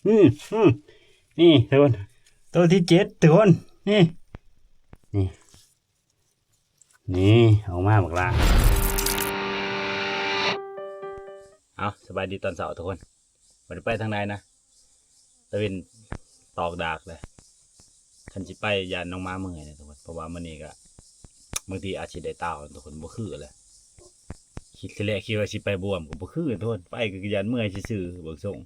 ອືມ ອືມ ນີ້ທຸກຄົນ ໂຕທີເຈັດທຸກຄົນ ນີ້ ນີ້ ນີ້ ອອກມາບັກຫຼ້າ. ເອົາ ສະບາຍດີຕອນເຊົ້າທຸກຄົນ. ບໍ່ໄດ້ໄປທາງໃດນະ ຕາເວັນຕອກດາກແລ້ວ. ຄັນຊິໄປຢ້ານນ້ອງໝາເມື່ອຍນະທຸກຄົນ ເພາະວ່າມື້ນີ້ກະບາງທີອາດຊິໄດ້ຕາວທຸກຄົນ ບໍ່ຄືແຫຼະ. ຄິດທີແລກຄິດວ່າຊິໄປບວມກໍບໍ່ຄືທຸກຄົນ ໄປກໍຢ້ານເມື່ອຍຊື່ໆ ເບິ່ງຊົງ.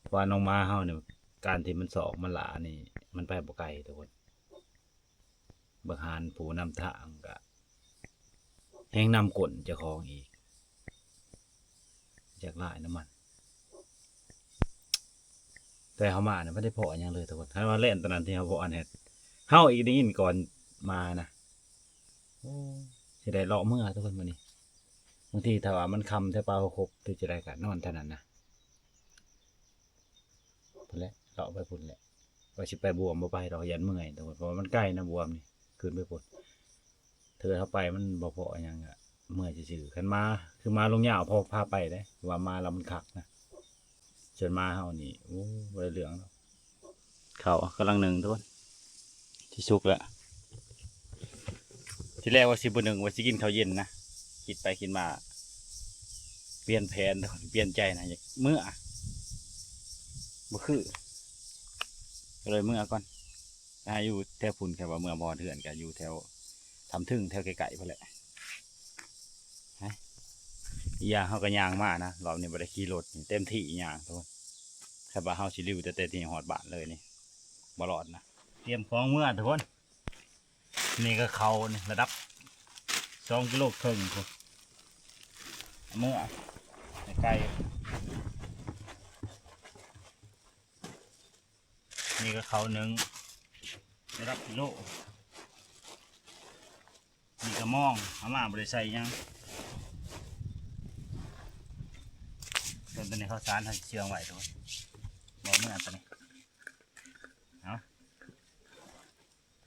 ເພາະວ່ານ້ອງໝາເຮົານີ້ ການທີ່ມັນຊອກມັນຫຼ້ານີ້ ມັນໄປບໍ່ໄກທຸກຄົນ. ບັກຫານຜູ້ນຳທາງກະແຮ່ງນຳກົ້ນເຈົ້າຂອງອີກ ຢາກຫຼາຍນຳມັນ. ແຕ່ເຮົາມານີ້ບໍ່ໄດ້ພໍ້ຫຍັງເລີຍທຸກຄົນ. ຄັນວ່າແລ່ນຕອນນັ້ນທີ່ເຮົາບໍ່ອັນເຮັດ ເຮົາອີກໄດ້ຍິນກ່ອນມານະ. ໂອ້ ຊິໄດ້ເລາະເມືອທຸກຄົນມື້ນີ້. ບາງທີຖ້າວ່າມັນຄ່ຳແຖວປ່າຫົວຄົບ ຫຼື ຈະໄດ້ກະນອນແຖວນັ້ນນະ. ພຸ້ນແຫຼະ ເລາະໄປພຸ້ນແຫຼະ. ວ່າຊິໄປບວມບໍ່ໄປດອກ ຢ້ານເມື່ອຍທຸກຄົນ ເພາະວ່າມັນໄກນະ ບວມນີ້ ຂຶ້ນໄປພຸ້ນ. ເທື່ອເຮົາໄປມັນບໍ່ພໍ້ຫຍັງ ເມື່ອຍຊື່ໆ. ຄັນມາຄືມາລົງຍາວ ພໍພາໄປເດ້ ວ່າມາແລ້ວມັນຄັກນະ. ສ່ວນມາເຮົານີ້ ໂອ້ ບໍ່ໄດ້ເລື່ອງດອກ. ເຂົ້າກຳລັງໜຶ້ງທຸກຄົນ ຊິສຸກແລ້ວ. ທີແລກວ່າຊິບໍ່ໜຶ້ງ ວ່າຊິກິນເຂົ້າເຢັນນະ. ຄິດໄປຄິດມາ ປ່ຽນແຜນ ປ່ຽນໃຈນະ ຢາກເມືອ ບໍ່ຄື ກໍເລີຍເມືອກ່ອນ. ຖ້າຢູ່ແຖວພຸ້ນ ຄັນວ່າເມືອບໍ່ຮອດເຮືອນ ກໍຢູ່ແຖວຖ້ຳເທິງ ແຖວໃກ້ໆ ພຸ້ນແຫຼະ. ອີກຢ່າງເຮົາກໍຍ່າງມານະ ລອບນີ້ບໍ່ໄດ້ຂີ່ລົດ ເຕັມທີ່ຍ່າງທຸກຄົນ. ຄັນວ່າເຮົາຊິລິວແຕ່ ແຕ່ທີ່ຮອດບ້ານເລີຍນີ້ ບໍ່ລອດນະ. ຕຽມຂອງເມືອທຸກຄົນ. ນີ້ກໍເຂົ້ານີ້ ລະດັບສອງກິໂລເຄິ່ງພຸ້ນ ເມືອໄກ. ນີ້ກໍເຂົ້າໜຶ້ງ ລະດັບກິໂລ. ນີ້ກໍມອງ ເອົາມາບໍ່ໄດ້ໃສ່ຫຍັງ. ສ່ວນຕົວນີ້ເຂົ້າສານ ເຮົາເຊື່ອງໄວ້ໂຕ ບໍ່ເມືອຕົວນີ້. ເອົາ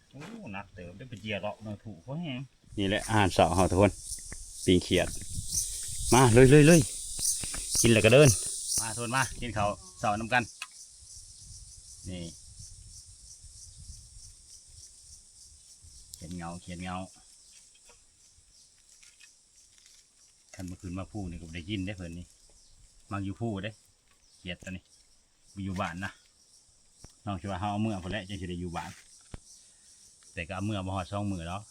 ໂອ້ ໜັກເຕີບເດ້ ໄປເຈຍເລາະເມືອງຜູ້ ໂອ້ ແຮງ. ນີ້ແຫຼະອາຫານເຊົ້າເຮົາທຸກຄົນ ປີ້ງຂຽດ. ມາ ລຸຍໆໆ ກິນແລ້ວກໍເດີນ. ມາທຸກຄົນ ມາກິນເຂົ້າເຊົ້ານຳກັນ. ນີ້ ຂຽດເຫງົາ ຂຽດເຫງົາ. ຄັນມາຂຶ້ນມາພູນີ້ກໍບໍ່ໄດ້ກິນເດ້ເພິ່ນນີ້ ມັກຢູ່ພູເດ້ ຂຽດຕົວນີ້ ບໍ່ຢູ່ບ້ານນະ. ນ້ອງຊິວ່າເຮົາເອົາເມືອພຸ້ນແຫຼະ ຈັ່ງຊິໄດ້ຢູ່ບ້ານ ແຕ່ກໍເອົາເມືອບໍ່ຮອດສອງມື້ດອກ.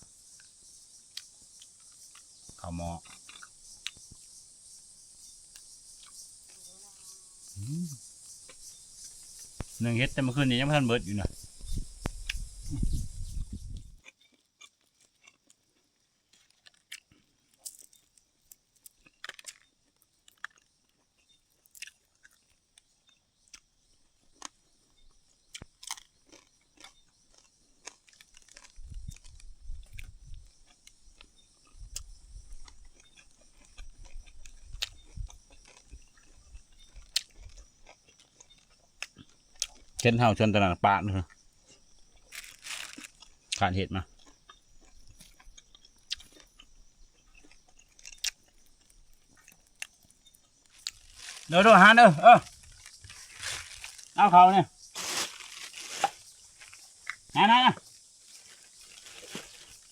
ເຂົ້າໝໍ້ ອືມ ໜຶ້ງເຫັດແຕ່ເມື່ອຄືນນີ້ຍັງບໍ່ທັນເບິດຢູ່ນະ. ເຫັນເຮົາຊວນຕະໜາດປາດ ຂ້ານເຫັດມາ. ໂດດໆ ຫານເອີ ເອີ ເອົາເຂົ້ານີ້ ຫານ ຫານ ຫານ.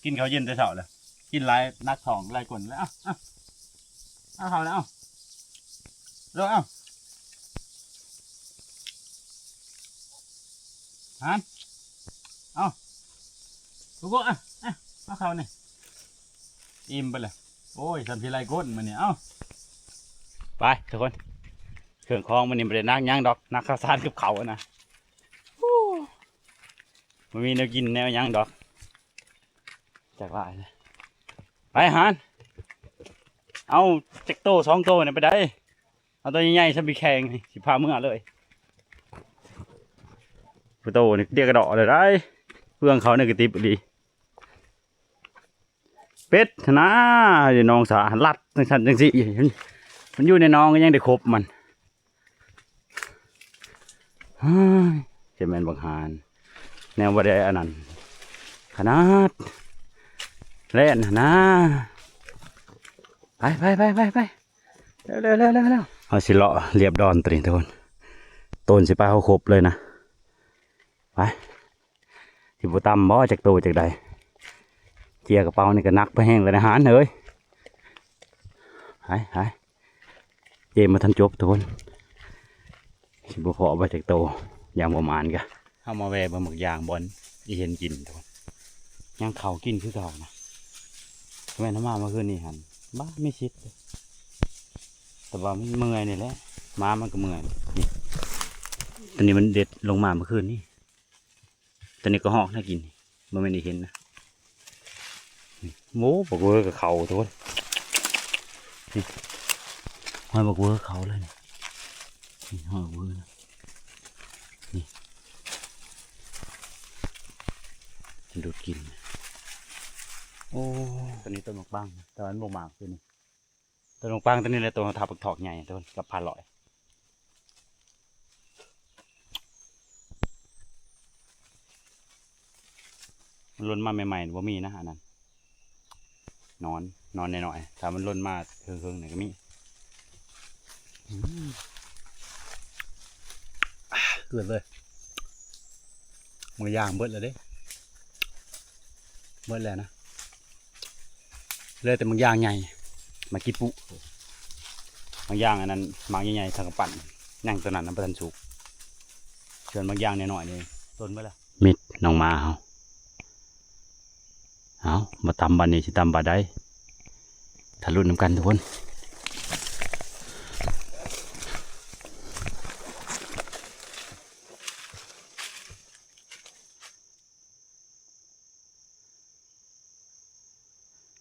ກິນເຂົ້າເຢັນແຕ່ເຊົ້າແລ້ວ ກິນຫຼາຍໜັກທ້ອງຫຼາຍກົ້ນແລ້ວ. ເອົາ ເອົາ ເອົາເຂົ້າແລ້ວ ເອົາ ໂດດ ເອົາ ຫານ ເອົາ ໂກໂກ້ ເອົາ ເອົາ ເອົາເຂົ້ານີ້ ອີ່ມໄປແລ້ວ. ໂອ້ຍ ສ່ຳຊິໄລ່ກົ້ນມື້ນີ້ ເອົາ ໄປທຸກຄົນ. ເຄື່ອງຂອງມື້ນີ້ບໍ່ໄດ້ໜັກຫຍັງດອກ ໜັກເຂົ້າສານກັບເຂົ້ານະ. ໂອ້ ບໍ່ມີແນວກິນແນວຫຍັງດອກ ຈັກຫຼາຍນະ. ໄປຫານ ເອົາຈັກໂຕສອງໂຕນີ້ໄປໄດ້. ເອົາຕົວໃຫຍ່ໆ ຊຳບີແຂ່ງນີ້ ຊິພາເມືອເລີຍ. ຜູ້ໂຕນີ້ເດຍກະເດາະເລີຍໄດ໋ ເບື້ອງເຂົານີ້ກະຕິບອີ່ຫຼີ. ເປັດຫັ້ນນາ ຢູ່ໜອງສາ ລັດຈັ່ງຊັ້ນຈັ່ງຊີ້ ມັນຢູ່ໃນໜອງກໍຍັງໄດ້ຄົບມັນ. ເຮີ້ຍ ຈະແມ່ນບັກຫານ ແນວບໍ່ໄດ້ອັນນັ້ນຂະໜາດ ແລ່ນຫັ້ນນາ. ໄປໆໆໆ ເລັວໆໆໆ ເຮົາຊິເລາະລຽບດອນຕົວນີ້ທຸກຄົນ. ໂຕນຊິປາເຮົາຄົບເລີຍນະ. ໄປ ຊິບໍ່ຕ່ຳບໍ່ ຈັກໂຕຈັກໃດ. ເຈ້ຍກະເປົານີ້ກະໜັກພໍແຮງແລ້ວນະຫານເອີຍ. ໄປ ໄປ ເກມບໍ່ທັນຈົບທຸກຄົນ ຊິບໍ່ພໍ້ບໍ່ຈັກໂຕ ຢ່າງປະມານກະ. ເຮົາມາແວ່ເບິ່ງໝາກຢາງບ່ອນອີ່ເຫັນກິນທຸກຄົນ ຍັງເຂົ້າກິນຄືເກົ່ານະ. ແມ່ນເຮົາມາເມື່ອຄືນນີ້ຫັ້ນ ບ້າ ມີສິດເດ້ ແຕ່ວ່າມັນເມື່ອຍນີ້ແຫຼະ ໝາມັນກະເມື່ອຍ. ນີ້ ໂຕນີ້ມັນເດັດລົງມາເມື່ອຄືນນີ້. ໂຕນີ້ກະຮອກນະກິນ ບໍ່ແມ່ນອີ່ເຫັນນະ. ນີ້ ໂອ້ ບັກເວີກະເຂົ້າທຸກຄົນ. ນີ້ ຮອຍບັກເວີເຂົ້າເລີຍນີ້. ນີ້ຮອຍບັກເວີນະ ນີ້ ມັນດູດກິນ. ໂອ້ ໂຕນີ້ຕົ້ນໝາກບັງ ແຕ່ວ່າມັນບໍ່ໝາກໂຕນີ້. ຕົ້ນໝາກປັງໂຕນີ້ແຫຼະ ໂຕເຮົາທັບບັກຖອກໃຫຍ່ໂຕກັບພາລອຍ. ມັນຫຼົ່ນມາໃໝ່ໆ ບໍ່ມີນະ ອັນນັ້ນ ໜອນ ໜອນນ້ອຍໆ. ຖ້າມັນຫຼົ່ນມາເຫິງໆ ນີ້ກະມີ. ອືມ ອ່າ ເກືອບເລີຍ. ໝາກຢາງເບິດແລ້ວເດ້ ເບິດແລ້ວນະ. ເຫຼືອແຕ່ໝາກຢາງໃຫຍ່ ໝາກກິປຸ ໝາກຢາງອັນນັ້ນ ໝາກໃຫຍ່ໆ ທັງກະປັ່ນ ຍັງໂຕນັ້ນນະບໍ່ທັນສຸກ. ສ່ວນໝາກຢາງນ້ອຍໆ ນີ້ຕົ້ນເບິດແລ້ວ. ມິດນ້ອງໝາເຮົາ. ເອົ້າ ບໍ່ຕຳບາດນີ້ ຊິຕຳບາດໃດ ຖ້າລຸ້ນນຳກັນທຸກຄົນ.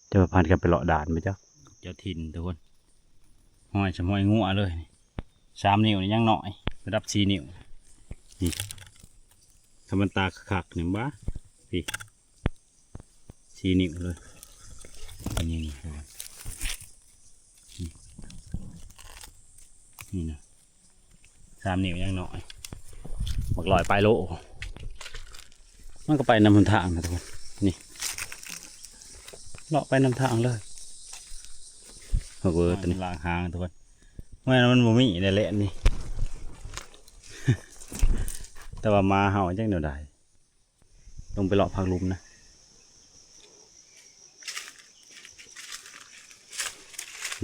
ແຕ່ວ່າພັນກັນໄປເລາະດ່ານບໍ່ຈັກ ເຈົ້າຖິ່ນທຸກຄົນ. ຮອຍສ່ຳຮອຍງົວເລີຍ ສາມນິ້ວນີ້ຍັງນ້ອຍ ລະດັບສີ່ນິ້ວ. ນີ້ ຖ້າມັນຕາຄັກໆ ນີ້ ບ້າ ພີ້ ສີ່ນິ້ວເລີຍ. ນີ້ ນີ້ ນີ້ນະ ສາມນິ້ວຍັງນ້ອຍ ບັກຮ້ອຍປາຍໂລ. ມັນກະໄປນຳຫົນທາງນະທຸກຄົນ. ນີ້ ເລາະໄປນຳທາງເລີຍ. ເອີ ໂຕນີ້ ລ້າງຫາງທຸກຄົນ. ແມ່ນມັນບໍ່ມີແຫຼະ ແຫຼະນີ້ ແຕ່ວ່າໝາເຫົ່າຈັກແນວໃດ. ລົງໄປເລາະພາກລຸ່ມນະ.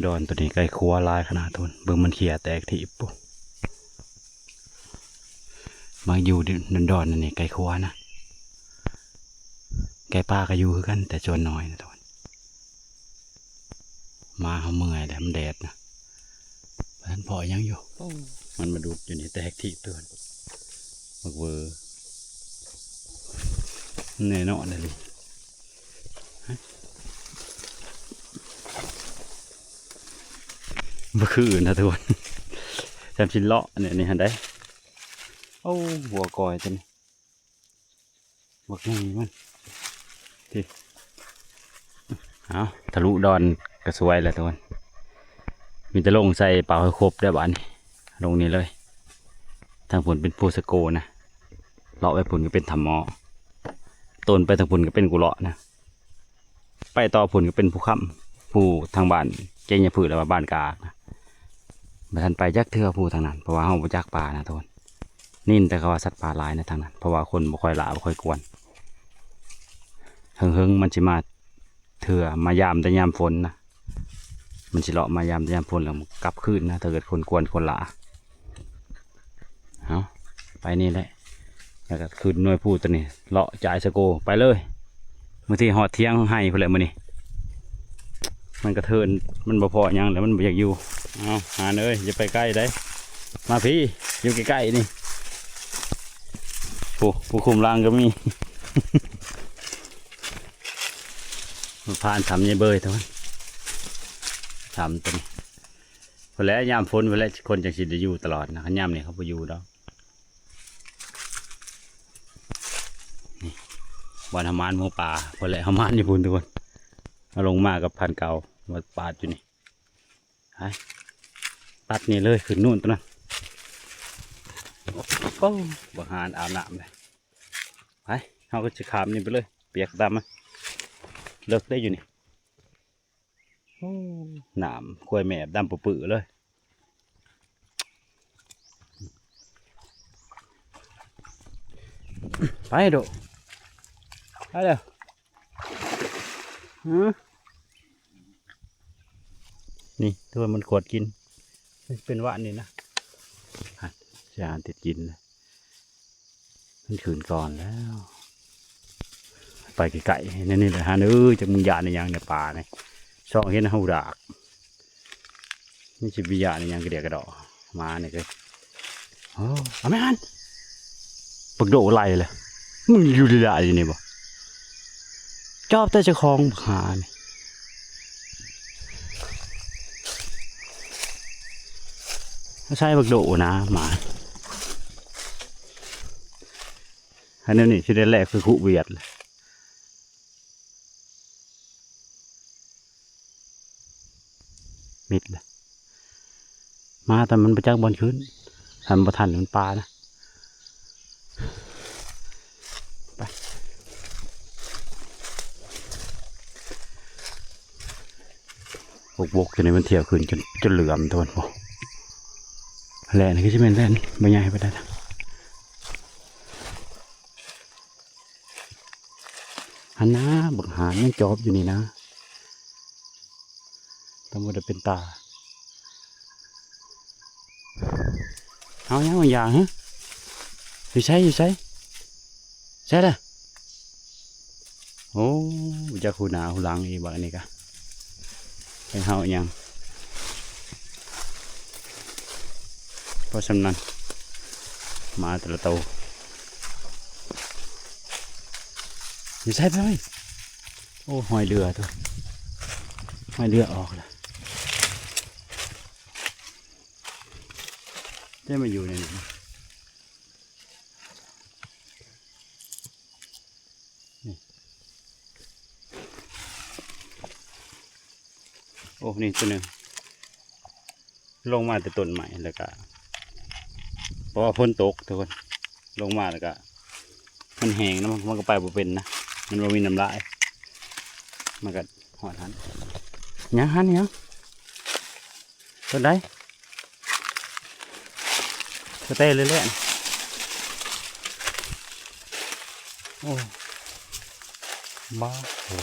ດອນໂຕນີ້ໄກ່ຄົວຫຼາຍຂະໜາດ ທຸກຄົນ. ເບິ່ງມັນເຂ່ຍແຕກຖີບ ມາຢູ່ດອນໆ ອັນນີ້ໄກ່ຄົວນະ. ໄກ່ປ່າກະຢູ່ຄືກັນ ແຕ່ສ່ວນນ້ອຍນະ ທຸກຄົນ. ມາເຮົາເມື່ອຍແລ້ວ ມັນແດດນະ. ມັນພໍ້ຫຍັງຢູ່ ໂອ້ ມັນມາດຸດຢູ່ນີ້ ແຕກຖີບ ທຸກຄົນ. ບັກເວີ ແນ່ນອນເລີຍ ບໍ່ຄືນະ ທຸກຄົນ. ຈຳຊິເລາະອັນນີ້ຫັ້ນໃດ. ໂອ້ ຫົວກອຍໂຕນີ້ ບັກໃຫຍ່ມັນ ເອົາ ທະລຸດອນກະສວຍແລ້ວທຸກຄົນ. ມີແຕ່ລົງໃສ່ປາກໃຫ້ຄົບເດີ້ບາດນີ້ ລົງນີ້ເລີຍ. ທາງພຸ້ນເປັນພູສະໂກນະ ເລາະໄປພຸ້ນກະເປັນຖ້ຳໝໍ້ ໂຕນໄປທາງພຸ້ນກະເປັນກຸເລາະນະ. ໄປຕໍ່ພຸ້ນກະເປັນພູຄຳ ພູທາງບ້ານເກຍຍາພືດ ຫຼືວ່າບ້ານການະ. ບໍ່ທັນໄປຈັກເທື່ອພູທາງນັ້ນ ເພາະວ່າເຮົາບໍ່ຈັກປ່ານະທຸກຄົນ. ໄດ້ຍິນແຕ່ເຂົາວ່າສັດປ່າຫຼາຍໃນທາງນັ້ນ ເພາະວ່າຄົນບໍ່ຄ່ອຍຫຼ້າ ບໍ່ຄ່ອຍກວນ. ເຫິງໆ ມັນຊິມາເທື່ອ ມາຢາມແຕ່ຍາມຝົນນະ. ມັນຊິເລາະມາຢາມແຕ່ຍາມຝົນ ແລ້ວກັບຄືນນະ ຖ້າເກີດຄົນກວນຄົນຫຼ້າ. ເອົາ ໄປນີ້ແຫຼະ ແລ້ວກະຂຶ້ນໜ່ວຍພູໂຕນີ້ ເລາະຈາຍສະໂກໄປເລີຍ. ບາງທີຮອດຖຽງໄຮ່ພຸ້ນແຫຼະມື້ນີ້. ມັນກະເທີນ ມັນບໍ່ພໍ້ຫຍັງແລ້ວ ມັນບໍ່ຢາກຢູ່. ເອົາ ຫານເອີຍ ຢ່າໄປໃກ້ໃດ ມາພີ້ ຢູ່ໃກ້ໆ ນີ້. ໂອ້ ຜູ້ຄຸມຫຼັງກະມີ. ມາຜ່ານຖ້ຳໃຫຍ່ເບີຍ ທຸກຄົນ. ຖ້ຳໂຕນີ້ ພຸ້ນແຫຼະ ຍາມຝົນພຸ້ນແຫຼະ ຄົນຈັ່ງຊິໄດ້ຢູ່ຕະຫຼອດນະ. ຄັນຍາມນີ້ເຂົາບໍ່ຢູ່ດອກ. ນີ້ ບ່ອນເຮົາມານໝູປ່າ ພຸ້ນແຫຼະ ເຮົາມານຢູ່ພຸ້ນທຸກຄົນ. ເຮົາລົງມາກັບພັນເກົ່າ ມາປາດຢູ່ນີ້. ໄປ ຕັດນີ້ເລີຍ ຂຶ້ນນູ້ນໂຕນັ້ນ. ໂອ້ ບັກຫານອາບນ້ຳເລີຍ. ໄປ ເຮົາກະຊິຂ້າມນີ້ໄປເລີຍ ປຽກຕາມມາ ເລິກເດ້ຢູ່ນີ້. ໂອ້ ນ້ຳ ຄວາຍແມບດຳປຶໆ ເລີຍ. ໄປໂດ ໄປເດີ. ຮະ ນີ້ ໂດນມັນຂວດກິນ ມັນເປັນຫວັດນີ້ນະ ຮະ ຊິຫາຕິດກິນ ມັນຄືນກ່ອນແລ້ວ. ໄປໃກ້ໆ ໃນນີ້ແຫຼະ ຮະເອີຍ ຈັກມຶງຢ້ານອີ່ຫຍັງໃນປ່ານີ້ ຊ່ອງເຫັນເຮົາດາກ. ມັນຊິໄປຢ້ານອີ່ຫຍັງກະດຽກກະດໍ ໝານີ້ກະ ໂອ້ ເອົາແມ່ຫັ້ນ ບັກໂດໄລ່ແຫຼະ ມຶງຢູ່ໄດ້ຢູ່ນີ້ບໍ່ ຈອບແຕ່ເຈົ້າຂອງບັກຫ່ານີ້ ໃສ່ບັກໂດນະໝາ ອັນແນວນີ້ຊິໄດ້ແລກຄືຄຸວຽດແຫຼະ. ມິດແຫຼະ ມາແຕ່ມັນບໍ່ຈັກບ່ອນຂຶ້ນ ຄັນບໍ່ທັນມັນປ່ານະ ໄປ ວົກໆ ຢູ່ໃນມັນທ່ຽວຂຶ້ນຈົນ ຈົນເຫຼືອມໂທນ ໂອ້ ແລ່ນຄືຊິແມ່ນແລ່ນບໍ່ໃຫຍ່ປານໃດນະ. ຫັ້ນນາ ບັກຫ່ານຍັງຈອບຢູ່ນີ້ນະ ຕ້ອງບໍ່ໄດ້ເປັນຕາ ເອົາຫຍັງບາງຢ່າງ ຮະ ຢູ່ໃສ ຢູ່ໃສ ໃສລະ ໂອ້ ຈັກຫູໜ້າຫູຫຼັງອີກບັດນີ້ກະ ໄປເຮົາອີ່ຫຍັງ ພໍສ່ຳນັ້ນ ໝາແຕ່ລະໂຕ ຢູ່ໃສ ໄປ ໂອ້ ຮອຍເລືອໂຕ ຮອຍເລືອອອກລະ ແຕ່ມາຢູ່ໃນນີ້ ນີ້ ໂອ້ ນີ້ຕົວໜຶ່ງ ລົງມາແຕ່ຕົ້ນໄມ້ ແລ້ວກະ ເພາະວ່າຝົນຕົກທຸກຄົນ ລົງມາແລ້ວກະ ມັນແຫ້ງນະ ມັນກະໄປບໍ່ເປັນນະ ມັນບໍ່ມີນ້ຳລາຍ ມັນກະຮອດຫັ້ນ ຫຍັງຫັ້ນ ຫຍັງ ຕົ້ນໃດ? ກະແຕເລີຍແຫຼະ ໂອ້ ບ້າ ໂອ້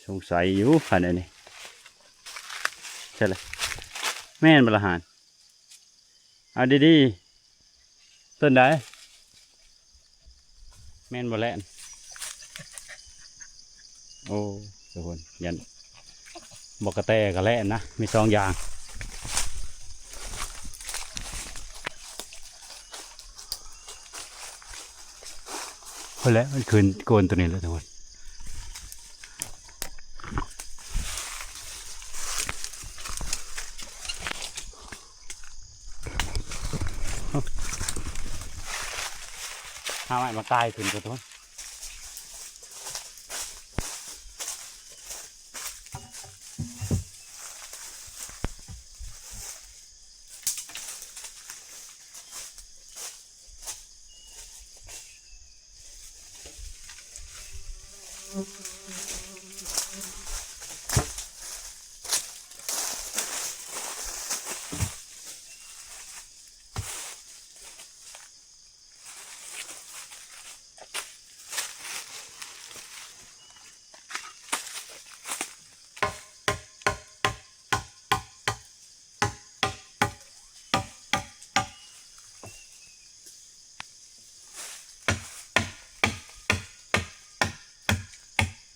ສົງໄສຢູ່ ຄັນອັນນີ້ ໃຊ່ລະ ແມ່ນບໍ່ລະຫັ້ນ? ເອົາດີໆ ຕົ້ນໃດ? ແມ່ນບໍ່ແລ່ນ? ໂອ້ ທຸກຄົນ ຢ້ານບໍ່ກະແຕກະແລ່ນນະ ມີສອງຢ່າງ ພຸ້ນແຫຼະ ມັນຂຶ້ນໂກນໂຕນີ້ແຫຼະທຸກຄົນ. ຫາໄມ້ມາກາຍຂຶ້ນກ່ອນທຸກຄົນ. ໂ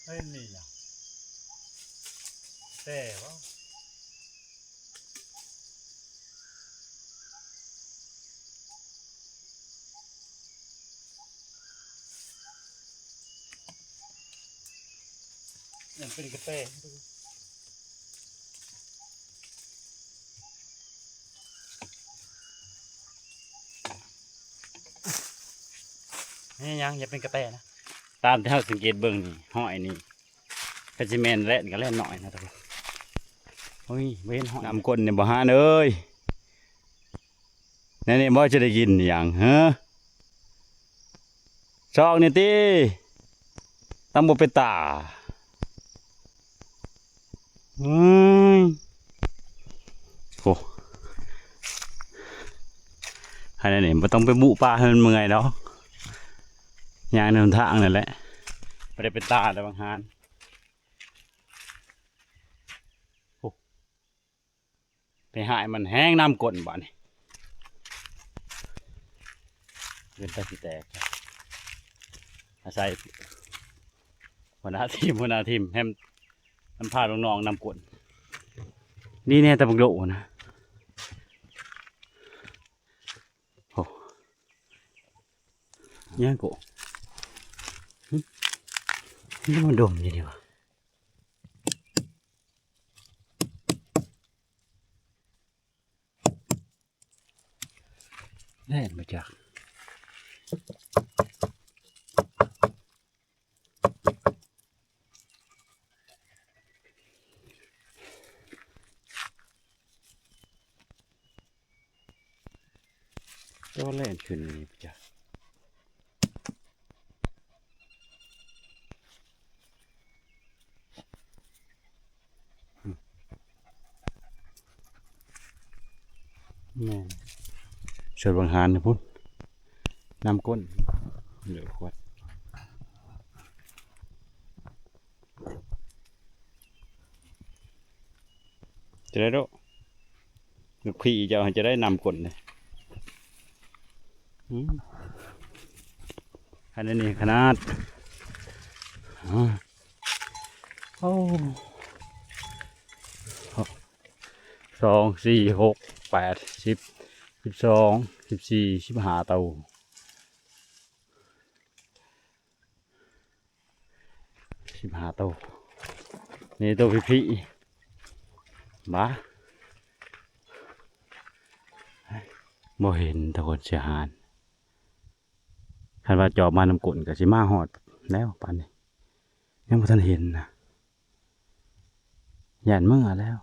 ເຫັນນີ້ນະ ແຕ່ບໍ່ ຍັງເປັນກະແຕ ແມ່ນຫຍັງ ຢ່າເປັນກະແຕນະ. ຕາມທີ່ເຮົາສັງເກດເບິ່ງນີ້ ຫອຍນີ້ ກະຊິແມ່ນແລ່ນ ກະແລ່ນໜ້ອຍນະທຸກຄົນ. ໂອ້ຍ ບໍ່ເຫັນຫອຍ ນ້ຳກົ້ນນີ້ບໍ່ຫານເອີຍ. ແນວນີ້ບໍ່ຈະໄດ້ກິນຫຍັງເຮີ ຊອກນີ້ຕິ ຕຳບໍ່ເປັນຕາ. ເອີຍ ໂອ້ ອັນນີ້ບໍ່ຕ້ອງໄປບຸປາໃຫ້ມັນເມື່ອຍດອກ ຍ່າງໃນຫົນທາງນັ້ນແຫຼະ ບໍ່ໄດ້ເປັນຕາແລ້ວບາງຫານ. ໂອ້ ໄປຫາຍມັນແຮງນ້ຳກົ້ນບາດນີ້ ເປັນຕາຊິແຕກ. ອາໄສຫົວໜ້າທີມ ຫົວໜ້າທີມແຮມ ນຳພານ້ອງໆນ້ຳກົ້ນ ນີ້ແນ່ແຕ່ບັກໂດນະ. ໂອ້ ຫຍັງໂກ ຫຶ ມັນດົມຢູ່ນີ້ຫວາ. ແລ່ນມາຈາກ ແຕ່ວ່າແລ່ນຂຶ້ນນີ້ປະຈັກ ແມ່ນ ສວນບັກຫານພຸ້ນ ນ້ຳກົ້ນ ເຫຼືອຂວດ. ຈະໄດ້ໂດ ລູກພີ່ເຈົ້າຈະໄດ້ນ້ຳກົ້ນເດ້. ອືມ ອັນນີ້ຂະໜາດ ໂອ້ ສອງ ສີ່ ຫົກ ແປດ ສິບ ສິບສອງ ສິບສີ່ ສິບຫ້າໂຕ. ສິບຫ້າໂຕ ນີ້ໂຕພີ້ໆ ບາ ບໍ່ເຫັນແຕ່ຄົນເສຍຫານ. ຄັນວ່າຈອບມານຳກົ້ນກໍຊິມາຮອດແລ້ວປານນີ້ ຍັງບໍ່ທັນເຫັນນະ ຢ້ານເມືອແລ້ວ.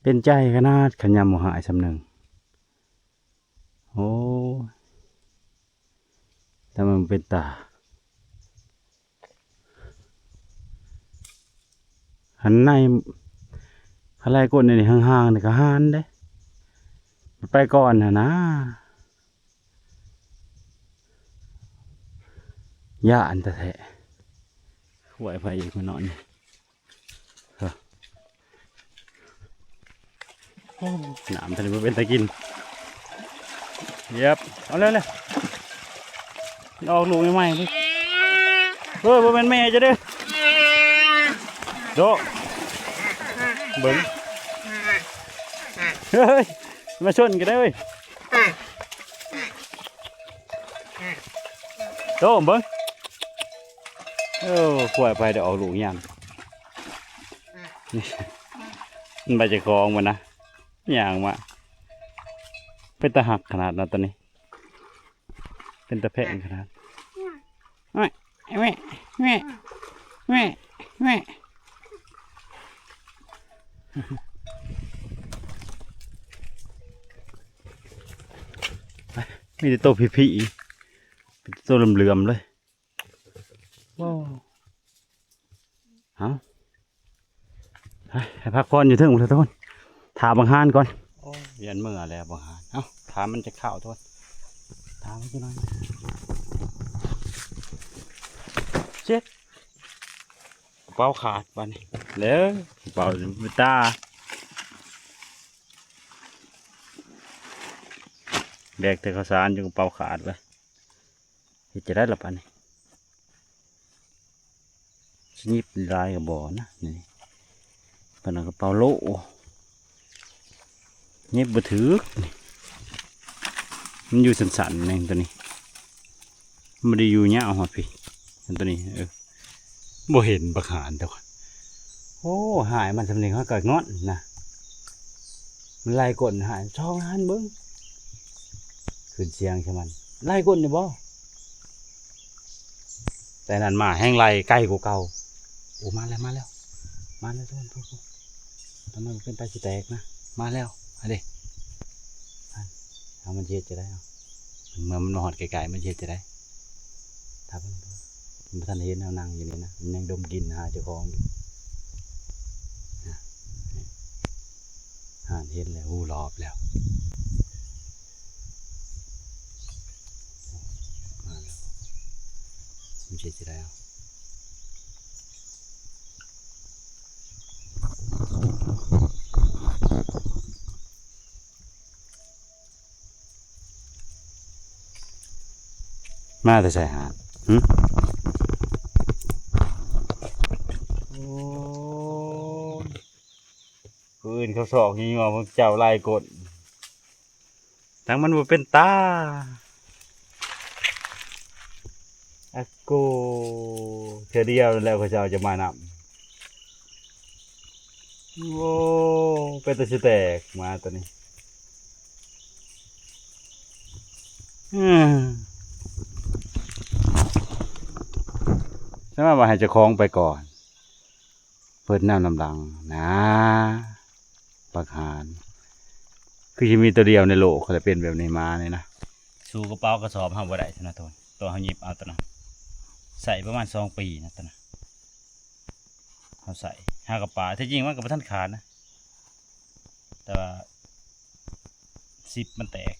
ເປັນໃຈຂະໜາດ ຄັນຍາມບໍ່ຫາຍສ່ຳໜຶ່ງ. ໂອ້ຍ ແຕ່ມັນເປັນຕາ ອັນໃນ ຄັນໄລ່ກົ້ນນີ້ຫ່າງໆ ນີ້ກໍຫານເດ້ ໄປກ່ອນຫັ້ນນາ. ຢ້ານແທ້ໆ ຫ້ວຍໄຜອີກມານອນນີ້. ໂອ້ ນ້ຳທະເລບໍ່ເປັນຕາກິນ. ເຢັບ ເອົາເລີຍ ເລີຍ ອອກລູກໃໝ່ໆ ເດີ. ເອີຍ ບໍ່ແມ່ນແມ່ເຈົ້າເດີ ໂດ ເບິ່ງ ເຮີ້ຍ ມາຊົນກັນເດີເວີຍ. ໂຕເບິ່ງ ໂອ້ ຂ້ອຍໄປໄດ້ອອກລູກຍາມ ມັນໄປເຈົ້າຂອງມັນນະ ຍ່າງມາ ເປັນຕາຮັກຂະໜາດເນາະ ໂຕນີ້ ເປັນຕາແພງຂະໜາດ. ແມ່ ແມ່ ແມ່ ແມ່ ແມ່ ມີແຕ່ໂຕພີ້ໆ ເປັນໂຕເຫຼືອມໆເລີຍ. ວ້າວ ເອົ້າ ໄປ ໄປພັກຜ່ອນຢູ່ເທິງພຸ້ນລະທຸກຄົນ ຖ້າບັກຫານກ່ອນ. ໂອ້ຍ ຢ້ານເມື່ອແລ້ວບັກຫານ. ເອົ້າ ຖ້າມັນຈະເຂົ້າທຸກຄົນ ຖ້າມັນຈະໜ້ອຍ. ເຈັດ ກະເປົາຂາດບາດນີ້ ແລ້ວກະເປົາຕາ ແບກແຕ່ເຂົ້າສານຈົນກະເປົາຂາດເວີຍ. ເຮັດຈັ່ງໃດລະບາດນີ້? ຍິບຫຼາຍກໍບໍ່ນະ ນີ້ ປານນັ້ນກໍເປົ່າໂລ ຍິບບໍ່ຖືກ ນີ້ ມັນຢູ່ສັ້ນໆ ແມ່ນຕົວນີ້ ມັນບໍ່ໄດ້ຢູ່ຍາວຮອດພີ້ ແມ່ນຕົວນີ້ ເອີ ບໍ່ເຫັນບັກຫານ ແຕ່ວ່າ ໂອ້ ຫາຍມັນສ່ຳນີ້ ເຮົາກໍງອນນະ ມັນໄລ່ກົ້ນຫາຍ ຊອກຫັນເບິ່ງ ຂຶ້ນສຽງໃສ່ມັນ ໄລ່ກົ້ນຢູ່ບໍ່? ແຕ່ນັ້ນມາແຮ່ງໄລ່ໄກກວ່າເກົ່າ. ໂອ້ ມາແລ້ວ ມາແລ້ວ ມາແລ້ວ ທຸກຄົນ ທຸກຄົນ ຕອນນັ້ນເປັນຕາຊິແຕກນະ ມາແລ້ວ ອັນເດ້ ເອົາ ມັນຊິເຮັດຈັ່ງໃດ ເອົາ ເມື່ອມັນມາຮອດໃກ້ໆ ມັນຊິເຮັດຈັ່ງໃດ? ຖ້າເບິ່ງ ມັນບໍ່ທັນເຫັນ ເຮົານັ່ງຢູ່ນີ້ນະ ມັນຍັງດົມກິ່ນຫາເຈົ້າຂອງຢູ່ນະ ຫັ້ນ ເຫັນແລ້ວ ຮູ້ລອບແລ້ວ ມາແລ້ວ ມັນຊິເຮັດຈັ່ງໃດ ເອົາ ມາແຕ່ໃສຫາ? ຫຶ? ໂອ້ຍ ຜູ້ອື່ນເຂົາຊອກຢູ່ ພວກເຈົ້າໄລ່ກົ້ນ ທັງມັນບໍ່ເປັນຕາ ອາໂກ ເທື່ອດຽວນັ້ນແຫຼະ ເຂົາເຈົ້າຈະມານຳ. ໂອ້ ເປັນຕາຊິແຕກ ໝາຕົວນີ້ ອືມ ສະມາວ່າໃຫ້ເຈົ້າຂອງໄປກ່ອນ ເພິ່ນນຳນຳຫຼັງນາ ບັກຫານ ຄືຊິມີຕົວດຽວໃນໂລກ ເຂົາຈະເປັນແບບນີ້ ໝານີ້ນະ ສູ້ກະເປົາກະສອບເຮົາບໍ່ໄດ້ ທະນາໂທນ ຕົວເຮົາຫຍິບເອົາຕົວນັ້ນ ໃຊ້ປະມານສອງປີນະ ຕົວນັ້ນ ເຮົາໃສ່ຫາກະປາ ແທ້ຈິງມັນກໍບໍ່ທັນຂາດນະ ແຕ່ວ່າຊິບມັນແຕກ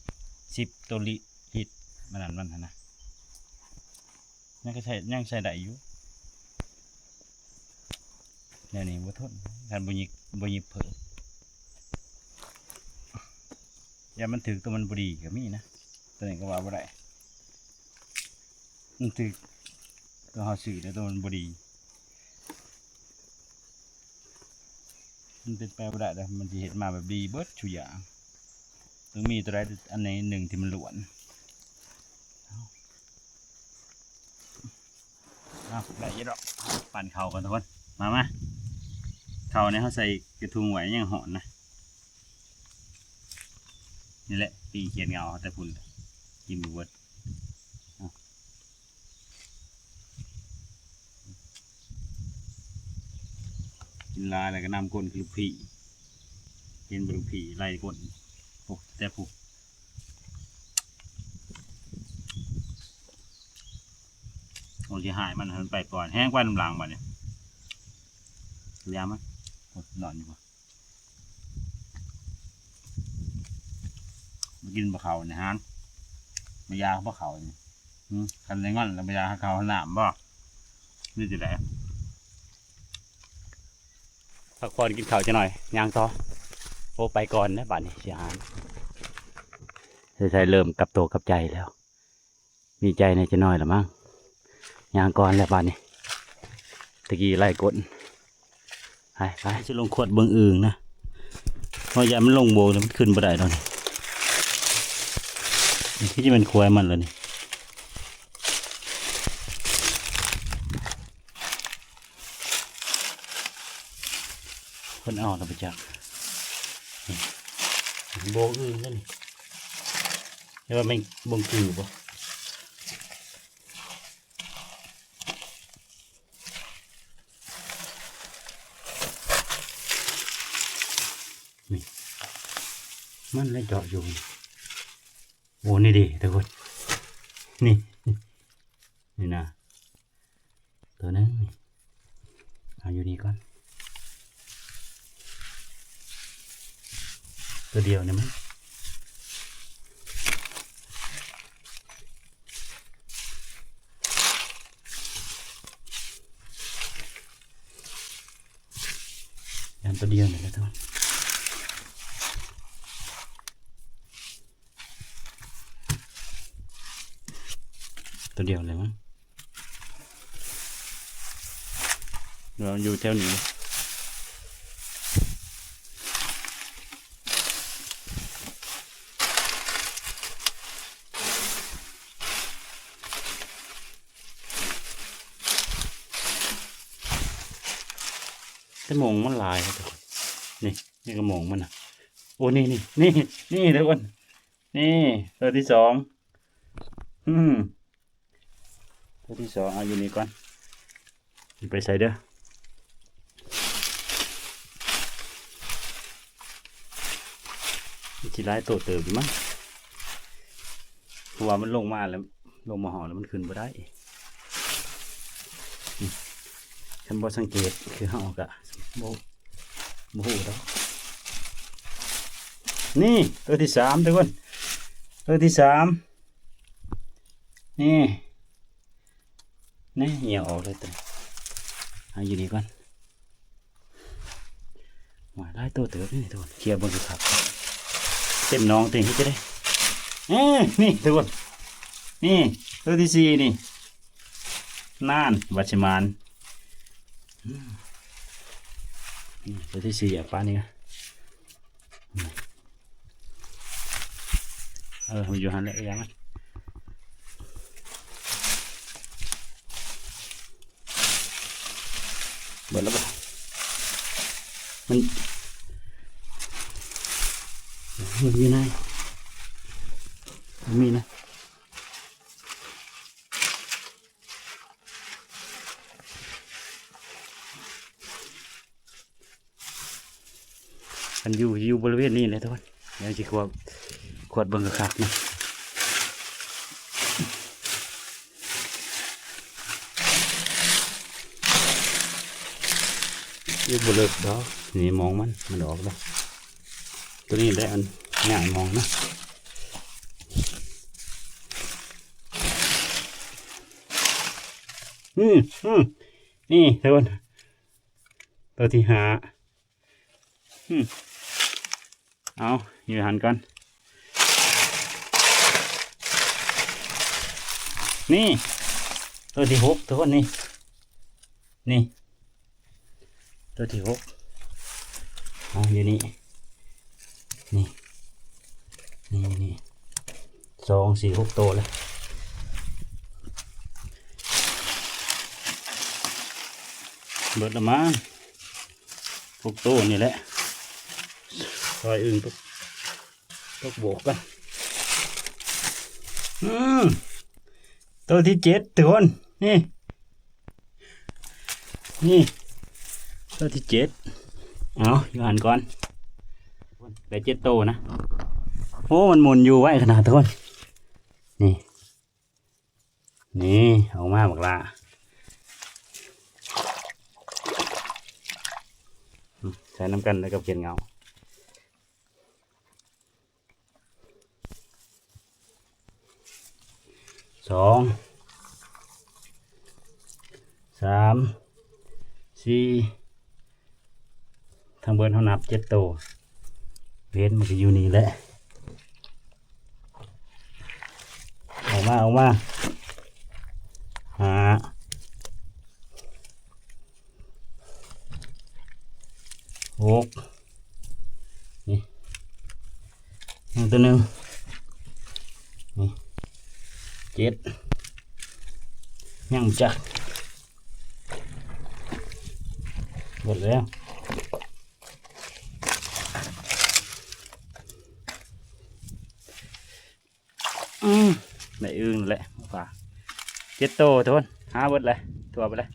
ຊິບໂຕລິ ລິດ ມັນນັ້ນມັນຫັ້ນນະ ຍັງກໍໃຊ້ ຍັງໃຊ້ໄດ້ຢູ່ ແນວນີ້ບໍ່ທົນ ຄັນບໍ່ຍິບ ບໍ່ຍິບເພີ່ມ ຢ້ານມັນຖືກຕົວມັນບໍ່ດີກໍມີນະ ຕົວນີ້ກໍວ່າບໍ່ໄດ້ ມັນຖືກຕົວເຮົາຊື້ແລ້ວ ຕົວມັນບໍ່ດີ ມັນເປັນໄປບໍ່ໄດ້ເດ້ ມັນຊິເຮັດມາແບບດີເບິດທຸກຢ່າງ ຕ້ອງມີຕົວໃດອັນໃດໜຶ່ງທີ່ມັນລ້ວນ ເອົາ ເອົາ ໄດ້ຢູ່ດອກ ປັ້ນເຂົ້າກ່ອນທຸກຄົນ ມາ ມາ ເຂົ້ານີ້ເຮົາໃສ່ກະທຸງໄວ້ ຍັງຮ້ອນນະ ນີ້ແຫຼະ ປີ້ຂຽນເຫງົາແຕ່ພຸ້ນ ກິນບໍ່ເບິດ ກິນຫຼາຍແລ້ວກໍນຳກົ້ນຄືລູກຜີ້ ເຫັນບໍ່ລູກຜີ້ໄລ່ກົ້ນ ໂອ້ ແຕ່ຜູ້ ໂອ້ ຊິຫາຍມັນ ໃຫ້ມັນໄປກ່ອນ ແຮ່ງໄປນຳຫຼັງບັດນີ້ ຢາມັນ ໂອ້ ນອນຢູ່ບໍ່? ມາກິນບໍ່ເຂົ້າໃນຮ້ານ ມາຢາກບໍ່ເຂົ້ານີ້ ຫຶ ຄັນໄດ້ງອນແລ້ວມາຢາກເຂົ້ານ້ຳບໍ່ ຫຼືຈັ່ງໃດ? ພັກຜ່ອນກິນເຂົ້າຈັກໜ່ອຍ ຍ່າງຕໍ່ ໂອ້ ໄປກ່ອນເດີ ບາດນີ້ຊິຫາຍ ໃສ່ເລີ່ມກັບໂຕກັບໃຈແລ້ວ. ມີໃຈແດ່ຈັກໜ້ອຍລະມັງ ຍ່າງກ່ອນແລ້ວບາດນີ້ ຕະກີ້ໄລ່ກົ້ນ ໄປ ໄປ ຊິລົງຂວດເບິ່ງອຶ່ງນະ ເພາະຢ້ານມັນລົງໂບກແລ້ວມັນຂຶ້ນບໍ່ໄດ້ດອກນີ້ ນີ້ຄືຈະແມ່ນຄວາຍມັນລະນີ້. ເພິ່ນເອົາແລ້ວບໍ່ຈັກ ນີ້ ໂບກອຶ່ງແລ້ວນີ້ ແຕ່ວ່າແມ່ນບົງກືບໍ່ ນີ້ ມັນໄດ້ເຈາະຢູ່ ໂອ້ ນີ້ເດ້ທຸກຄົນ ນີ້ ນີ້ນະ ໂຕໜຶ່ງນີ້ ເອົາຢູ່ນີ້ກ່ອນ ໂຕດຽວນີ້ມັນ ຢ້ານໂຕດຽວນີ້ແຫຼະທຸກຄົນ ໂຕດຽວເລີຍມັງ ວ່າມັນຢູ່ແຖວນີ້. ແຕ່ໝົງມັນຫຼາຍ ທຸກຄົນ. ນີ້ ນີ້ກໍໝົງມັນນະ. ໂອ້ ນີ້ ນີ້ ນີ້ ນີ້ ທຸກຄົນ. ນີ້ ໂຕທີສອງ. ອືມ ໂຕທີສອງ ເອົາຢູ່ນີ້ກ່ອນ. ຢ່າໄປໃສເດີ. ມັນຊິຫຼາຍໂຕເຕີບຢູ່ມັ້ງ ເພາະວ່າມັນລົງມາແລ້ວ ລົງມາຮອດແລ້ວມັນຂຶ້ນບໍ່ໄດ້. ຄັນບໍ່ສັງເກດຄືເຮົາກະບໍ່ ບໍ່ຮູ້ດອກ. ນີ້ ໂຕທີສາມ ທຸກຄົນ. ໂຕທີສາມ ນີ້ ນີ້ ເຫ່ຍອອກເລີຍຕົວນີ້. ເອົາຢູ່ນີ້ກ່ອນ. ໂອ້ຍ ຫຼາຍໂຕເຕີບນີ້ ທຸກຄົນ. ເຄຍເບິ່ງຄັກໆ ເຕັມໜອງເຕັມເຮັດຈັ່ງໃດ. ເອີ ນີ້ ທຸກຄົນ. ນີ້ ໂຕທີສີ່ນີ້. ນານ ວ່າຊິໝານ. ອືມ ນີ້ ໂຕທີສີ່ ອາ ປານນີ້ກະ ເອີ ມັນຢູ່ຫັ້ນແຫຼະ ຢ່າງມັນ. ເບິດແລ້ວບໍ່? ມັນ ມັນຢູ່ໃນ ມັນມີນະ. ມັນຢູ່ ຢູ່ບໍລິເວນນີ້ແຫຼະທຸກຄົນ. ດຽວຊິຂວດ ຂວດເບິ່ງຄັກໆນະ. ຢູ່ບໍ່ເລິກດອກ. ນີ້ໝອງມັນ ມັນອອກແລ້ວ. ໂຕນີ້ແຫຼະ ອັນ ຍ້າຍໝອງນະ. ອືມ ອືມ ນີ້ທຸກຄົນ. ໂຕທີຫ້າ. ອືມ ເອົາ ຢູ່ຫັ້ນກ່ອນ. ນີ້ ໂຕທີຫົກ ທຸກຄົນ. ນີ້ ນີ້ ໂຕທີຫົກ. ເອົາ ຢູ່ນີ້ ນີ້ ນີ້ ນີ້ ສອງ ສີ່ ຫົກໂຕແລ້ວ. ເບິດລະມາ ຫົກໂຕນີ້ແຫຼະ. ຊອຍອຶ່ງຕົກ ຕົກໂບກກ່ອນ. ອືມ ໂຕທີເຈັດ ທຸກຄົນ. ນີ້ ນີ້ ໂຕທີເຈັດ. ເອົາ ຢູ່ຫັ້ນກ່ອນ. ໄດ້ເຈັດໂຕນະ. ໂອ້ ມັນໝູນຢູ່ໄວຂະໜາດ ທຸກຄົນ. ນີ້ ນີ້ ອອກມາບັກຫຼ້າ. ອືມ ໃສ່ນຳກັນແລ້ວກັບຂຽນເຫງົາ. ສອງ ສາມ ສີ່ ທັງເບິດເຮົານັບເຈັດໂຕ. ເຫັນມັນກໍຢູ່ນີ້ແຫຼະ. ອອກມາ ອອກມາ. ຫ້າ ຫົກ ນີ້ ຍັງໂຕໜຶ່ງ ນີ້ ເຈັດ ຍັງຈັກ ເບິດແລ້ວ. ອືມ ໄດ້ອຶ່ງແຫຼະ ປາ ເຈັດໂຕ ທຸກຄົນ. ຫາເບິດແຫຼະ ທົ່ວໄປແລ້ວ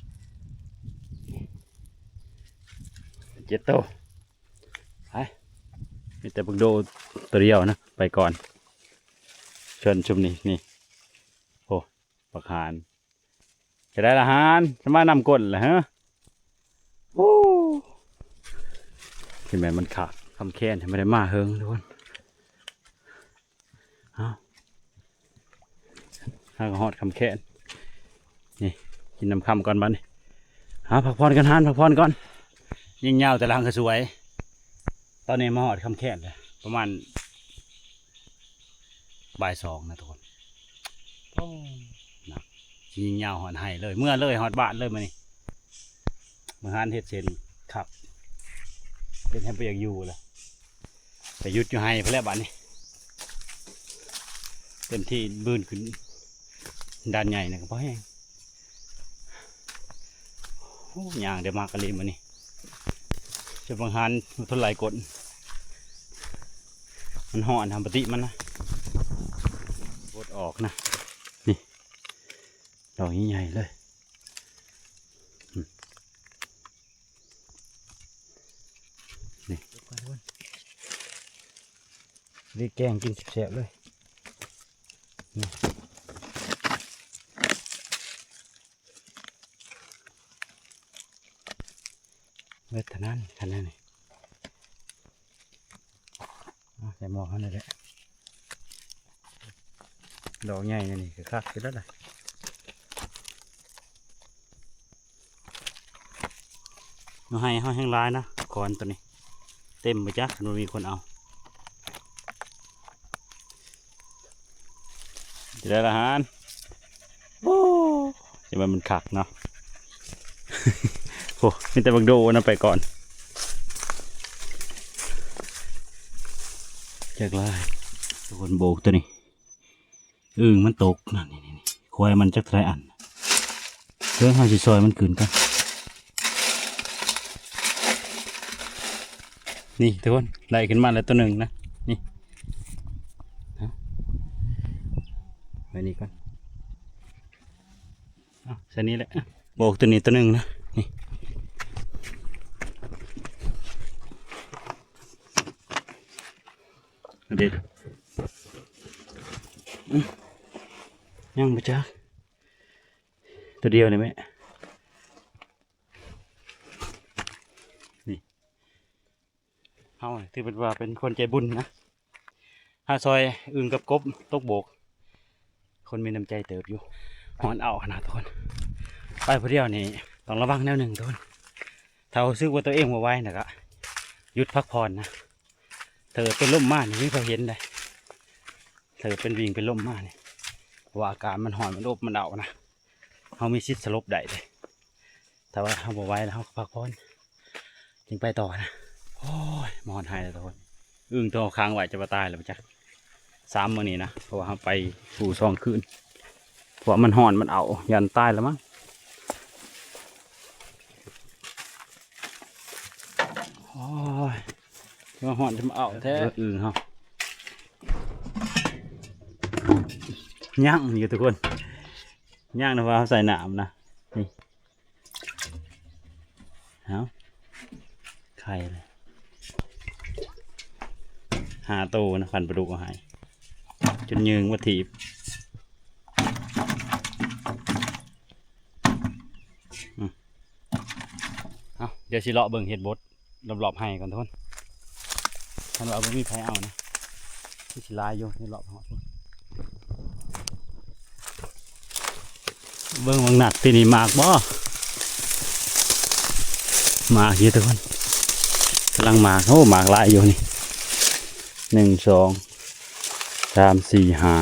ເຈັດໂຕ. ໄປ ມີແຕ່ບັກໂດໂຕດຽວນະ ໄປກ່ອນ. ເຊີນຊຸມນີ້ ນີ້ ໂອ້ ບັກຫານ. ຈະໄດ້ລະຫານ ສະມານຳກົ້ນລະເຮີ. ໂອ້ ທີ່ແມ່ນມັນຂາດຄຳແຄ້ນ ບໍ່ໄດ້ມາເຫິງ ທຸກຄົນ. ເອົາ ຫາກໍຮອດຄຳແຄ້ນ. ນີ້ ກິນນ້ຳຄ່ຳກ່ອນບັດນີ້. ຫາ ພັກຜ່ອນກ່ອນ ຫາ ພັກຜ່ອນກ່ອນ. ຍິງຍາວແຕ່ລະຫາງກະສວຍ. ຕອນນີ້ມາຮອດຄຳແຄ້ນແລ້ວ ປະມານບ່າຍສອງນະທຸກຄົນ. ໂອ້ ນະ ຍິງຍາວຮອດໄຮ່ເລີຍ ເມືອເລີຍ ຮອດບ້ານເລີຍມື້ນີ້. ມາຫາເຮັດເສັ້ນຄັກ ເຮັດໃຫ້ບໍ່ຢາກຢູ່ລະ ໄປຢຸດຢູ່ໄຮ່ພຸ້ນແຫຼະບາດນີ້ ເຕັມທີ່. ບືນຂຶ້ນດ່ານໃຫຍ່ນະກໍພໍແຮງ. ໂອ້ ຍ່າງໄດ້ມາກະລີມື້ນີ້ ຈະບັງຫານທົນໄຫຼກົ້ນ ມັນຮ້ອນນຳປະຕິມັນນະ ບົດອອກນະ. ນີ້ ດອກໃຫຍ່ໆເລີຍ ນີ້ ໄດ້ແກງກິນແຊບໆເລີຍ ນີ້ ເວດທະນານຂະໜາດນີ້ ເອົາໃສ່ໝໍ້ເຮົານີ້ແຫຼະ ດອກໃຫຍ່ນີ້ກໍຄັກຢູ່ແລ້ວລະ. ເອົາ ໄຮ່ເຮົາແຮງຫຼາຍນະ ຄອນໂຕນີ້ເຕັມບໍ່ຈັກ ຄັນບໍ່ມີຄົນເອົາ ຈະໄດ້ລະຫານ. ໂອ້ ຈະວ່າມັນຄັກເນາະ ໂອ້ ມີແຕ່ບັກໂດນຳໄປກ່ອນ ຈັກຫຼາຍ ທຸກຄົນໂບກໂຕນີ້. ອຶ່ງມັນຕົກນັ້ນ ນີ້ໆ ຄວາຍມັນຈັກເທົ່າໃດອັນ ເດີ ເຮົາຊິຊ່ອຍມັນຂຶ້ນກ່ອນ ນີ້ທຸກຄົນ ໄລ່ຂຶ້ນມາແລ້ວໂຕໜຶ່ງນະ ນີ້ ເອົາ ໄວ້ນີ້ກ່ອນ ເອົາ ໃສ່ນີ້ແຫຼະ ໂບກໂຕນີ້ໂຕໜຶ່ງນະ ນີ້ ເດັດ ອື ຍັງບໍ່ຈັກ ໂຕດຽວນີ້ແມ່ ນີ້ ເຮົາຖືເປັນວ່າເປັນຄົນໃຈບຸນນະ ຫາຊ່ອຍອຶ່ງກັບກົບຕົກໂບກ ຄົນມີນ້ຳໃຈເຕີບຢູ່ ຮ້ອນເອົາຂະໜາດທຸກຄົນ ໄປຜູ້ດຽວນີ້ຕ້ອງລະວັງແນວໜຶ່ງທຸກຄົນ ຖ້າຮູ້ສຶກວ່າຕົວເອງບໍ່ໄຫວນະກະຢຸດພັກຜ່ອນນະ ຖ້າເກີດເປັນລົມມານີ້ມີໃຜເຫັນໃດ ຖ້າເກີດເປັນວິ່ງເປັນລົມມານີ້ ເພາະວ່າອາກາດມັນຮ້ອນ ມັນອົບມັນເອົານະ ເຮົາມີສິດສະຫຼົບໄດ້ເດ້ ຖ້າວ່າເຮົາບໍ່ໄຫວແລ້ວເຮົາກໍພັກຜ່ອນ ຈຶ່ງໄປຕໍ່ນະ. ໂອ້ຍ ມາຮອດໄຮ່ແລ້ວທຸກຄົນ ອຶ່ງໂຕເຮົາຂັງໄວ້ຈະວ່າຕາຍແລ້ວບໍ່ຈັກ ສາມມື້ນີ້ນະ ເພາະວ່າເຮົາໄປຜູ້ສອງຄືນ ເພາະວ່າມັນຮ້ອນມັນເອົາ ຢ້ານຕາຍແລ້ວມັງ. ໂອ້ຍ ມາຮອດຈະມາເອົາແທ້ ອຶ່ງເຮົາ ຍັງຢູ່ທຸກຄົນ ຍັງນະ ວ່າເຮົາໃສ່ນ້ຳນະ ນີ້ ເອົາ ໄຂ່ເລີຍ ຫ້າໂຕນະ ຄັນປາດຸກເອົາໃຫ້ ຈົນຍືງວ່າຖີບ ອື ເອົາ ດຽວຊິເລາະເບິ່ງເຮັດບົດ ລອບໆໄຮ່ກ່ອນທຸກຄົນ ຄັນວ່າບໍ່ມີໃຜເອົານະ ຄືຊິຫຼາຍຢູ່ ເຮັດລອບຮອດພຸ້ນ ເບິ່ງບັກນັດປີນີ້ໝາກບໍ່ ໝາກຢູ່ທຸກຄົນ ກຳລັງໝາກ ໂອ້ ໝາກຫຼາຍຢູ່ນີ້ ໜຶ່ງ ສອງ ສາມ ສີ່ ຫ້າ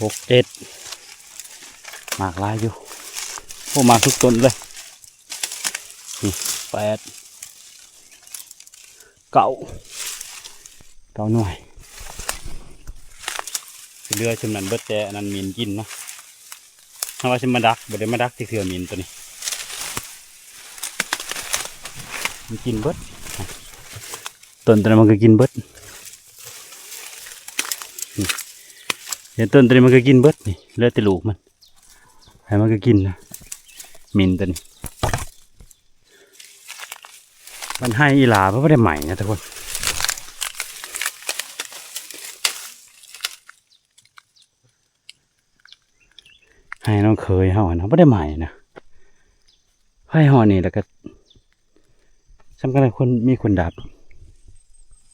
ຫົກ ເຈັດ ໝາກຫຼາຍຢູ່ ໂອ້ ໝາກທຸກຕົ້ນເລີຍ ນີ້ ແປດ ເກົ້າ ເກົ້າໜ່ວຍ ຊິເຫຼືອຊຸມນັ້ນເບິດ ແຕ່ອັນນັ້ນໝິ່ນກິນນະ ເຮົາວ່າຊິມາດັກ ບໍ່ໄດ້ມາດັກຈັກເທື່ອໝິ່ນໂຕນີ້ ມັນກິນເບິດ ຕົ້ນໂຕນັ້ນມັນກໍກິນເບິດ ນີ້ ເຫັນຕົ້ນໂຕນີ້ມັນກໍກິນເບິດນີ້ ເຫຼືອແຕ່ລູກມັນ ໃຫ້ມັນກໍກິນນະ ໝິ່ນໂຕນີ້ ມັນໄຮ່ອີ່ຫຼາ ມັນບໍ່ໄດ້ໄໝ້ນະທຸກຄົນ ໄຮ່ນ້ອງເຂີຍເຮົາຫັ້ນນະ ບໍ່ໄດ້ໄໝ້ນະ ໄຟຮອດນີ້ແລ້ວກໍ ສຳຄັນຄົນ ມີຄົນດັບ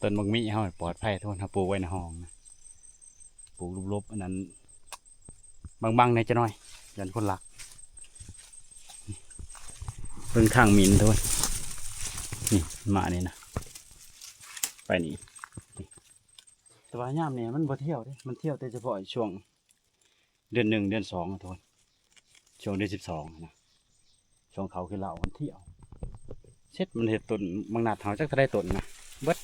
ຕົ້ນບັກມິເຮົາປອດໄພ ທຸກຄົນ ເຮົາປູກໄວ້ໃນຫ້ອງນະ ປູກຫຼົບໆ ອັນນັ້ນ ບັງໆ ແດ່ຈັກໜ້ອຍ ຢ້ານຄົນລັກ ເບິ່ງທາງໝິ່ນ ທຸກຄົນ ນີ້ ມານີ້ນະ ໄປນີ້ ແຕ່ວ່າຍາມນີ້ມັນບໍ່ທ່ຽວເດ້ ມັນທ່ຽວແຕ່ສະເພາະຊ່ວງ ເດືອນໜຶ່ງເດືອນສອງ ທຸກຄົນ ຊ່ວງເດືອນສິບສອງນະ ຊ່ວງເຂົາກິນເຫຼົ້າມັນທ່ຽວ ເສັດມັນເຮັດຕົ້ນບັກນັດເຮົາຈັກເທົ່າໃດຕົ້ນນະ ເບິດ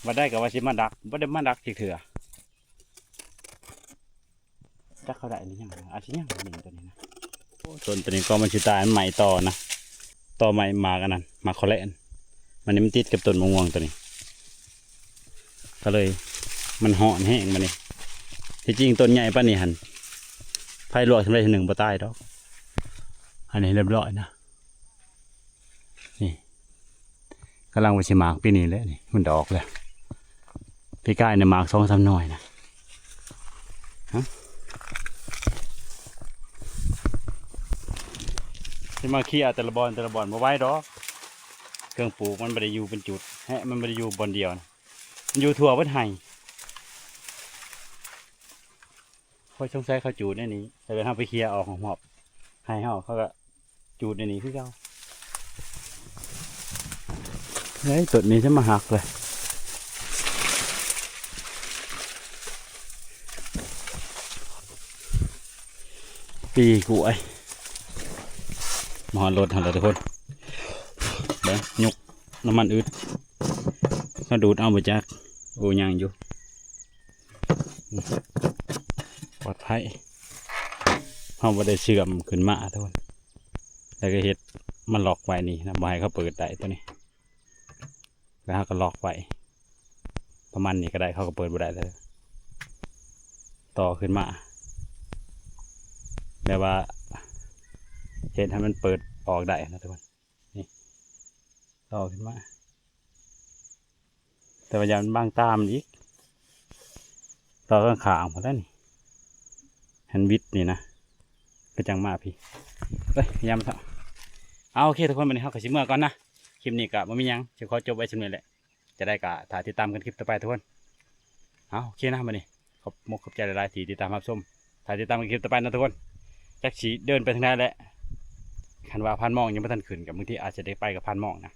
ວ່າໄດ້ກໍວ່າຊິມາດັກ ບໍ່ໄດ້ມາດັກຈັກເທື່ອ ຈັກເຂົາໄດ້ຫຼືຍັງ ອາດຊິຍັງໜຶ່ງໂຕນີ້ນະ ໂອ້ ຕົ້ນໂຕນີ້ກໍມັນຊິຕາຍ ມັນໄໝ້ຕໍ່ນະ ຕໍ່ໄໝ້ໝາກອັນນັ້ນ ໝາກຄໍແລນ ມັນນີ້ມັນຕິດກັບຕົ້ນມະມ່ວງໂຕນີ້ ກໍເລີຍມັນຮ້ອນແຮງບັດນີ້ ທີ່ຈິງຕົ້ນໃຫຍ່ປານນີ້ຫັ້ນ ໄຟລວກທຳໄດ້ເທື່ອໜຶ່ງບໍ່ຕາຍດອກ ອັນນີ້ຮຽບຮ້ອຍນະ ນີ້ ກຳລັງວ່າຊິໝາກປີນີ້ແຫຼະນີ້ ມັນດອກແລ້ວ ປີກາຍນີ້ໝາກສອງສາມໜ່ວຍນະ ຮະ ຊິມາເຄຍແຕ່ລະບ່ອນແຕ່ລະບ່ອນບໍ່ໄຫວດອກ ເຄື່ອງປູກມັນບໍ່ໄດ້ຢູ່ເປັນຈຸດ ແຮະ ມັນບໍ່ໄດ້ຢູ່ບ່ອນດຽວນະ ມັນຢູ່ທົ່ວເບິດໄຮ່ ຂ້ອຍສົງໄສເຂົາຈູດແນວນີ້ ແຕ່ເວລາເຮົາໄປເຄຍອອກຮອບໆ ໄຮ່ເຮົາ ເຂົາກໍຈູດແນວນີ້ຄືເກົ່າ ເຮີ້ຍ ຕົ້ນນີ້ຈະມາຫັກເລີຍ ປີກລ້ວຍ ມາຮອດລົດຫັ້ນແຫຼະທຸກຄົນ ເບິ່ງ ຍົກນ້ຳມັນອຶດ ເຂົາດູດເອົາບໍ່ຈັກ ໂອ້ ຍັງຢູ່ ປອດໄພ ເຮົາບໍ່ໄດ້ເຊື່ອມຂຶ້ນມາທຸກຄົນ ແລ້ວກໍເຮັດມາລັອກໄວ້ນີ້ນະ ບໍ່ໃຫ້ເຂົາເປີດໄດ້ໂຕນີ້ ແລ້ວເຮົາກໍລັອກໄວ້ ປະມານນີ້ກໍໄດ້ ເຂົາກໍເປີດບໍ່ໄດ້ເລີຍ ຕໍ່ຂຶ້ນມາ ແບບວ່າເຮັດໃຫ້ມັນເປີດອອກໄດ້ນະທຸກຄົນ ນີ້ ຕໍ່ຂຶ້ນມາ ແຕ່ວ່າຢ່າມັນບັງຕາມັນອີກ ຕໍ່ຂ້າງໆພຸ້ນແຫຼະນີ້ ໃຫ້ມັນວິດນີ້ນະ ກໍຈັ່ງມາພີ້ ເອີຍ ຢ່າມັນເຖາະ ເອົາ ໂອເຄທຸກຄົນ ບັດນີ້ເຮົາກໍຊິເມືອກ່ອນນະ ຄລິບນີ້ກໍບໍ່ມີຫຍັງ ຊິຂໍຈົບໄວ້ສ່ຳນີ້ແຫຼະ ຈະໄດ້ກໍຖ້າຕິດຕາມກັນຄລິບຕໍ່ໄປທຸກຄົນ ເອົາ ໂອເຄນະ ບັດນີ້ ຂອບມົກຂອບໃຈຫຼາຍໆທີ່ຕິດຕາມຮັບຊົມ ຖ້າຕິດຕາມກັນຄລິບຕໍ່ໄປນະທຸກຄົນ ຈັກຊິເດີນໄປທາງໃດແຫຼະ ຄັນວ່າພານມອງຍັງບໍ່ທັນຂຶ້ນ ກໍບາງທີອາດຈະໄດ້ໄປກັບພານມອງນະ